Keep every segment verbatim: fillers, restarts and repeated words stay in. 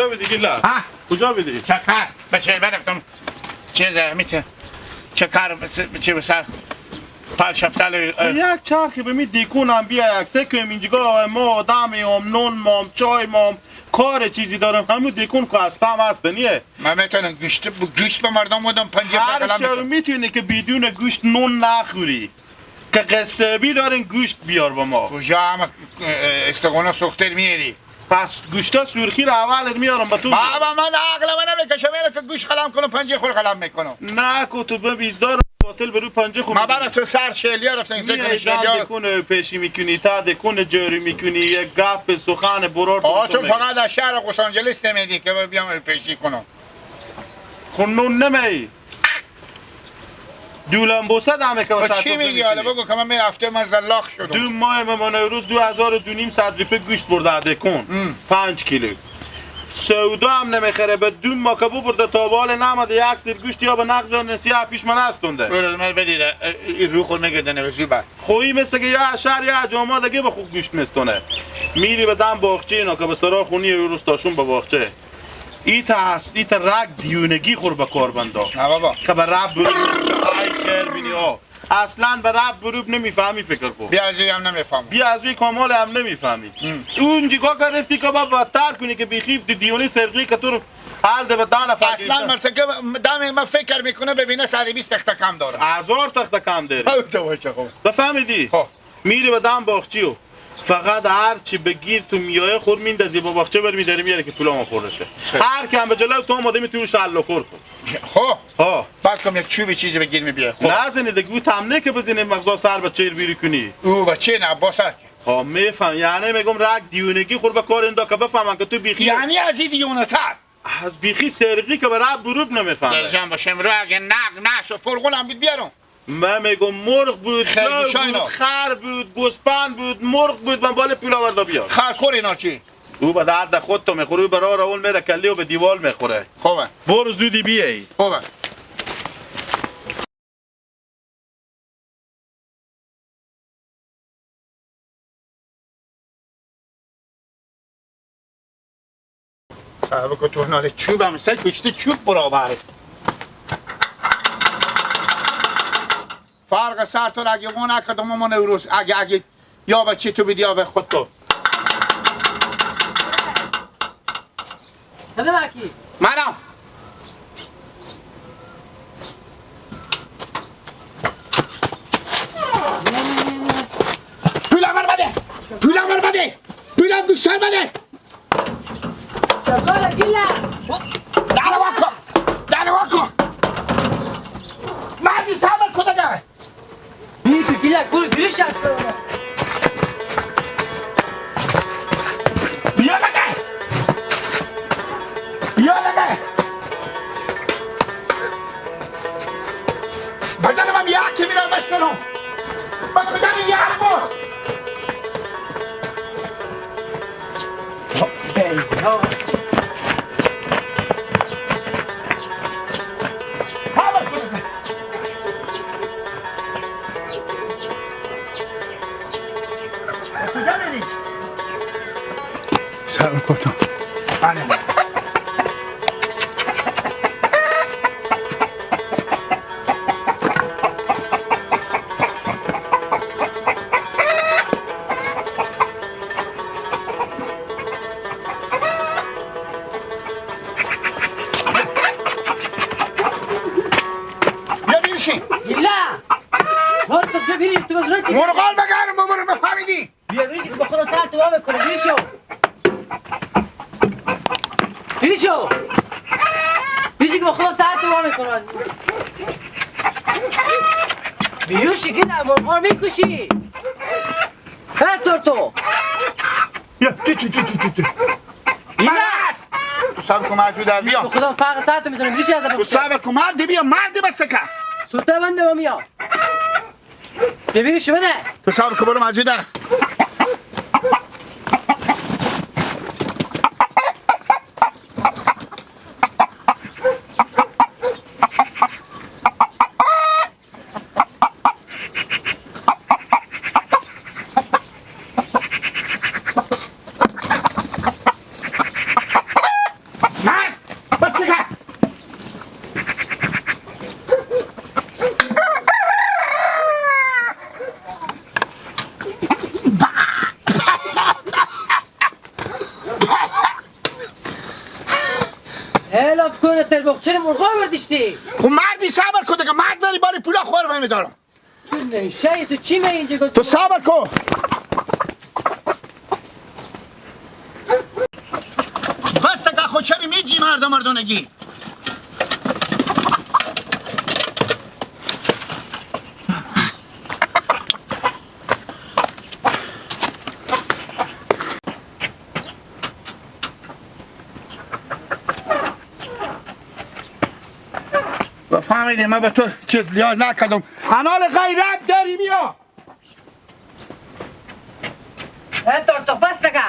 بدی گیلا؟ ها؟ کجا بدی؟ چه کار؟ به شهر برفتم. چیز، می‌تونم. چه کار بس-، چه بسر؟ پنج شفتل، اه. یک چرخی به می دیکون هم بیا، یک سه کویم اینجگاه، ما آدمی هم، نون مام، چای مام، کار چیزی دارم. همون دیکون که از پم هست، نیه؟ من می‌تونم گوشت، گوشت به مردم بدم، پنجاه خور هر قلم شو می‌کنم. می‌تونی که بدون گوشت نون نخوری. که قصه بی دارین، گوشت بیار به ما. کجا هم، اه، استگونه سوختر میاری؟ پس گوشتا سرخی را اول میارم به تو. بابا، من عقل من نمی‌کشه، میره که گوشت قلم کنم، پنجه خور قلم می‌کنم. نه، کو تو به بیزدار قاتل برو پنجه خور ما می‌کنی. برا تو سر شیلیا رفتن، این سه میای کنه دم شیلیا. دکونه پیشی می‌کنی، تا دکونه جوری می‌کنی، یک گپ سخن برار آه، تو تو می‌کنی. فقط از شهر لس آنجلس نمیدی که بیام پیشی کنم. خو نون نمی. دولم بوسه دمه که خب وسط چی سفره می‌گی حالا؟ می‌شینی. بگو که من می هفته من زلاق شدم. دو ماه من، من روز دو هزار و دو نیم صد روپه گوشت برده دکون. ام. پنج کیلو. سودا هم نمی‌خره. به دو ماه که ببرده تا به حال نمده، یک سیر گوشت یا به نقد یا نسیه پیش من هستونده. برو من بدید، اه، اه، این رو خود می‌گه دنه وزی بر. خو این مثل که یا شهر یا جامعه دگه به خود گوشت مستونه. میری به دم باغچه اینا که به سرا خونی روستاشون به باغچه. ایتا هست، ایتا رگ دیونگی خور به کار بندا. نه بابا. که به رب بروب، ای خیر بینی ها. اصلاً به رب بروب نمی‌فهمی، فکر کن. بیا از روی هم نمی‌فهمی. بیا از روی کمال هم نمی‌فهمی. هم. اون جیگا که رفتی که با بدتر کنی که بیخی دی-، دیونی سرقی که تو رو حال ده به دانه اصلاً فقیرته. مرتکب دم ما فکر می‌کنه ببینه صد و بیست تخته کم داره. هزار تخته کم داره. او تو باشه خب. بفهمیدی؟ خب. میری به دم باغچی و فقط هر چی بگیر تو میایه خور میندازی با باغچه برمی داری میاره که پولا ما خورده شه. خیر. هر کم به جلو تو آماده می تو شل و کور کن. خب. ها. بعد کم یک چوبی چیزی بگیر می بیه. خب. نزنی ده گوت هم نه که بزنی مغزا سر به چیر بیری کنی. او بچه نه، با سر که. ها، می‌فهم. یعنی می‌گم رگ دیونگی خور به کار ایندا که بفهمن که تو بیخی یعنی از این دیونه تر. از بیخی سرقی که به رب بروب نمی‌فهمه. در جان باشه، امرو اگه نقد نشو، فرغون هم بید بیارم. من می‌گم مرغ بود، خیر، گاو گوشای بود، اینا. خر بود، گوسپند بود، مرغ بود، من بال پول آورده بیار. خر کور اینا چی؟ او به درد خود تو می‌خوره، او به راه را اون میره کلی و به دیوال می‌خوره. خوبه. برو زودی بیایی. خوبه. صاحب کو تو ناله چوب هم سه گشتی چوب برابره. فرق سر تو اگه اون اکه دوم من روز اگه، اگه یا بچه تو بدی یا به خود تو. کدام اکی؟ منم. پولا من بده. پولا من بده. پولا گوشتر بده. شکر گیلا. دانه واکو. دانه واکو. مردی صبر کده گه. بیچی گیلک گوش گیریش است. بیا لگه. بیا لگه. بجنم هم یا که میرم بشکنم. با کجا می یار باز؟ سلام کتم. بله. بیا بیرشین. ایلا. تو تو بیا بیرشین، تو بزرگ چی؟ مرغال بگرم ببرم بفهمیدی. بیا بیرشین که با خدا سر تو وا می‌کنم. بیرشو. بیرشو. بیرشین که با خدا سر تو وا می‌کنم. بیرشین که نه مرغال می‌کشی. هه، تو، تو. بیا، تو، تو، تو، تو، تو، تو. بس! تو صبر کن، من از او در بیام. به خدا فرق ساعت می‌زنم، هیچ از تو صبر کن، مرد بیا، مرد بس که. سوته بنده و میام. ببینی شما ده. تو صبر کن، برو من از او در. هلا بکنه تر بخ، چرا مرغا وردیشتی؟ خو مردی صبر کو دگه، مرد وری باری پولا خور من دارم. تو نشه، تو چی می اینجا گفت؟ تو صبر کو. بس تکا خو چری میجی مردم مردونگی. و فهمیدی من به تو چیز لیاز نکردم. انال غیرت داری بیا. اه، تار تو پس دکه.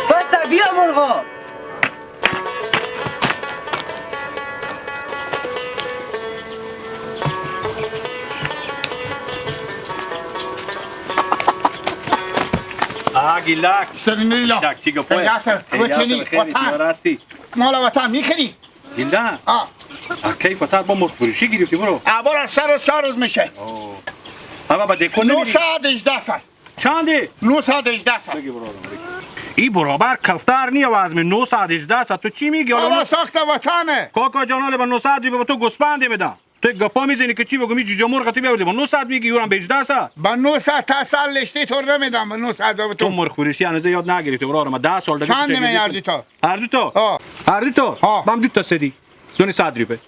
پس بیا مرغا. آها، گیلک. سرینویلا. شک چی گپوی؟ خیریت، خیریت، وطنی، خیریت، وطن. راستی. مال وطن می‌خری؟ زنده؟ آه. آه، کی پتر با مرغ فروشی گرفتی برو. آه، برو سه روز چهار روز می‌شه. اوه. اما با دکون نمیری؟ نهصد و هجده سر. چندی؟ نهصد و هجده سر. بگی برو آدم، بگی. ای برابر کفتر نیه و از من نهصد و هجده سر. تو چی میگی؟ حالا بابا، نو-، ساخت وطنه. کاکا جان، حالا به نهصد روپیه به تو گوسپندی می‌دم. تو گپا می‌زنی که چی بگم؟ این جوجه مرغ تو بیاوردی با نهصد میگی، یورم به هجده سر. به نهصد تا سر لشتی تو نمی‌دم، به نهصد به تو. تو مرغ فروشی هنوز یاد نگرفتی برار، ما ده سال دیگه چند تو میلیاردی تو؟ هر دو تا؟ آه. هر دو تا؟ آه. بم دو تا سدی. دونی صد روپیه.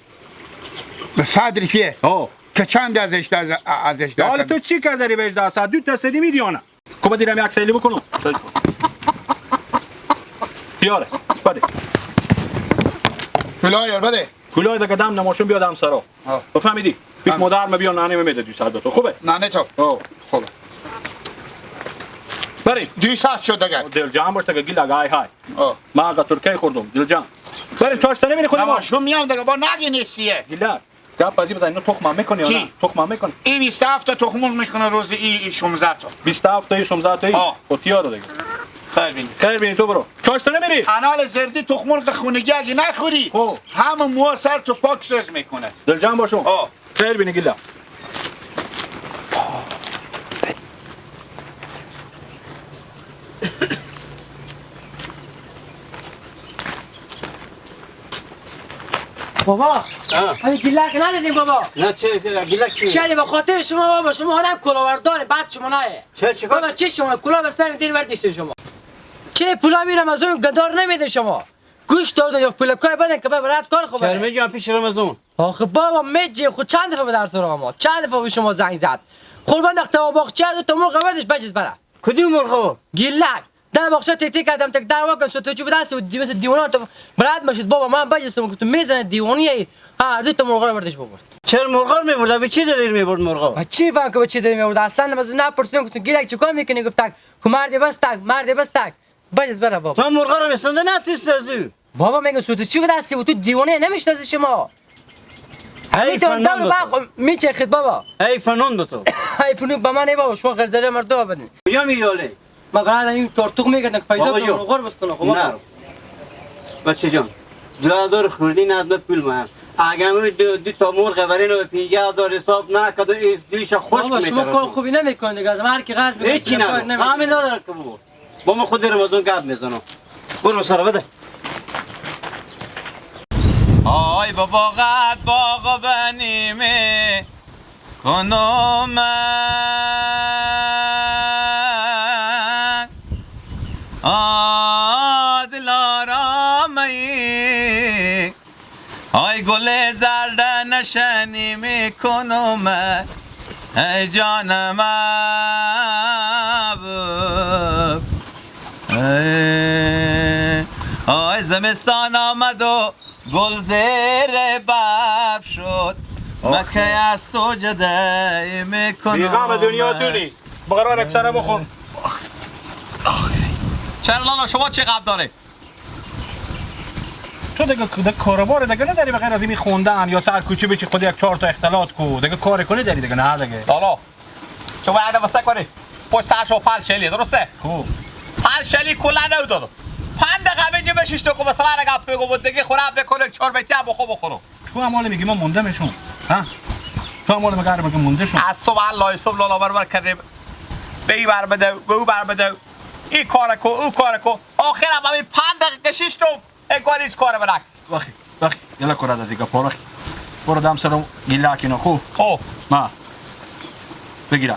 به صد روپیه؟ آه. که چند از هجده، از هجده حالا سر؟ تو چی کرده ری به هجده سر؟ دو تا سدی می‌دی یا نه؟ کو بدیرم یک سیلی بکنم. بیاره. بده. کلاه یار بده. کلاه دگه دم نماشون بیا دم سرا. آه. بفهمیدی؟ پیش مادر مبیا نانه میده دویست به تو. خوبه؟ نانه تو. آه. خوبه. بریم. دویست شد دگه. دل جان باش دگه گیلک های های. آه. ما آقا ترکیه خوردم. دل جان. بریم چاش تنه میری خودم. نماشون میام دگه با نگی نیستیه. گیلک. گپ ازی بزن، اینو تخم هم می‌کنی یا نه؟ چی؟ تخم هم می‌کنی؟ این بیست و هفت تا تخم مرغ می‌کنه روز ای، ای شانزده تا. بیست و هفت تایی، شانزده تایی؟ آه. خب تیار دیگه. خیر بینی. خیر بینی، تو برو. چاشت نمیری؟ انال زردی تخم مرغ خونگی اگه نخوری، خب. همه موها سر تو پاک سوز می‌کنه. دل جمع باشو. آه. خیر بینی گیلا. بابا، ها. همین گیلک ندیدیم بابا. نه، چه گیلک چی؟ چرا به خاطر شما بابا، شما آدم کلاوردار، بعد شما نه. چه، چیکار؟ بابا، چی شما کلا بستن دیر وردیشتین شما؟ چه پولا می‌رم از اون گدار نمیده شما؟ گوش داده یا پولکای بدن که بابا رد کار خوبه. چرا می‌گی پیش رمضان؟ آخه بابا می‌جی خود چند دفعه به درس رو ما، چند دفعه به شما زنگ زد؟ قربان دختر باغچه دو تا مرغ وردش بجز بره. کدوم مرغ؟ گیلک. در باغچه تیک تیک کردم، تک در واکن، سوتوچی به دست بود، مثل دیوانه تو برد می‌شد. بابا من بجستم، گفتم می‌زنه دیوانیه. هر دو تا مرغا رو بردش ببرد. چرا مرغا رو می‌برد؟ به چی دلیل می‌برد مرغا؟ و چی فهم که به چی دلیل می‌برد؟ اصلاً من از اون نپرسیدم، گفتم گیلک چیکار می‌کنی؟ گفت تک، خب مردی بس تک، مردی بس تک. بجز بره بابا. تو مرغا رو می‌سنده نه تیس از او. بابا میگه سوتوچی به دستی بود، تو دیوانه نمی‌شناسی شما. حیف می‌تونم نان دور به تو. می‌چرخید بابا. حیف نان به تو. حیف نون به من ای بابا، شما غرزله مردم بدین. کجا می‌ری حاله؟ من قرار این تورتوق می‌گردم که پیدا بابا کنم، جو. غور بستونم، خب بابا. نه. بچه جان، دو هزار خوردی نظم پول من. اگه همون دو، دو تا مرغ برین و پنجاه هزار حساب نکرد و این دویش خوش بابا، شما می‌تونه. کار خوبی نمی‌کنید دیگه. از من هر کی قرض می‌کنه، هیچی کار نمی‌کنه. همین نداره که بابا. با من خود رمضان گپ می‌زنم. برو سر بده. آی بابا قد باغ بنیمه کنم من. آ دلارام ای، آی گل زرد نشنی می‌کنم ای جان محبوب. ای، آی زمستان آمد و گل زیر برف شد، آخ. مکه از تو جدایی می‌کنم بیغم دنیا من. تونی. بقرار اکثره بخور. چرا لالا، شما چه غم داره؟ تو دیگه، دیگه کاروبار دیگه نداری به غیر از این خوندن یا سر کوچه بشی خود یک چهار تا اختلاط کو، دیگه کار کنی داری دیگه، نه دیگه؟ لالا، شما یه دفعه کنی پشت سر شما پنج شلی، درسته؟ خب. پنج شلی کلا نو دادم. پنج دقیقه اینجا بشیش تو که مثلاً اگه گپ بگو بود دیگه، خوره بکنه، چهار بیتی هم بخو بخورم. تو هم حالا میگی من مونده میشم؟ ها؟ تو هم حالا مگه میگی مونده شم؟ از صبح الله صبح لالا برابر کردیم. به ای بر بده، به او بر بده. این کار کو، او کار کو. آخر هم همین پنج دقیقه کشیش تو انگار هیچ کار بنک. بخی، بخی، یلا کرا دا دیگه پا بخی. برو دم سرم گیلک اینا خو. خو. ما. بگیرا.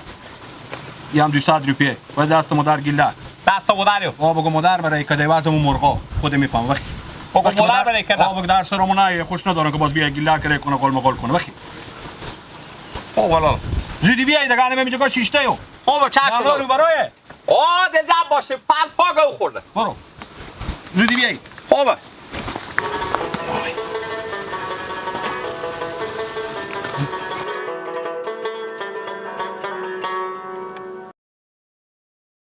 یه هم دویست روپیه. و دست مادر گیلک. دست مادر یو. آه، بگو مادر برای کده وزم و مرغا. خود می‌فهم، بخی. بگو بخی مادر مادر. برای کده. آه، بگو در سرمون نه، خوش ندارم که باز بیا گیلک کرا کنه، غلم غل کنه، بخی. خو، والا. زودی بیای دگه، همه می‌جا شیشته یو. خو، با چشم. دانلو برای. آه، دل جمع باشه، پل پا گو خورده. برو. زودی بیای. خو با.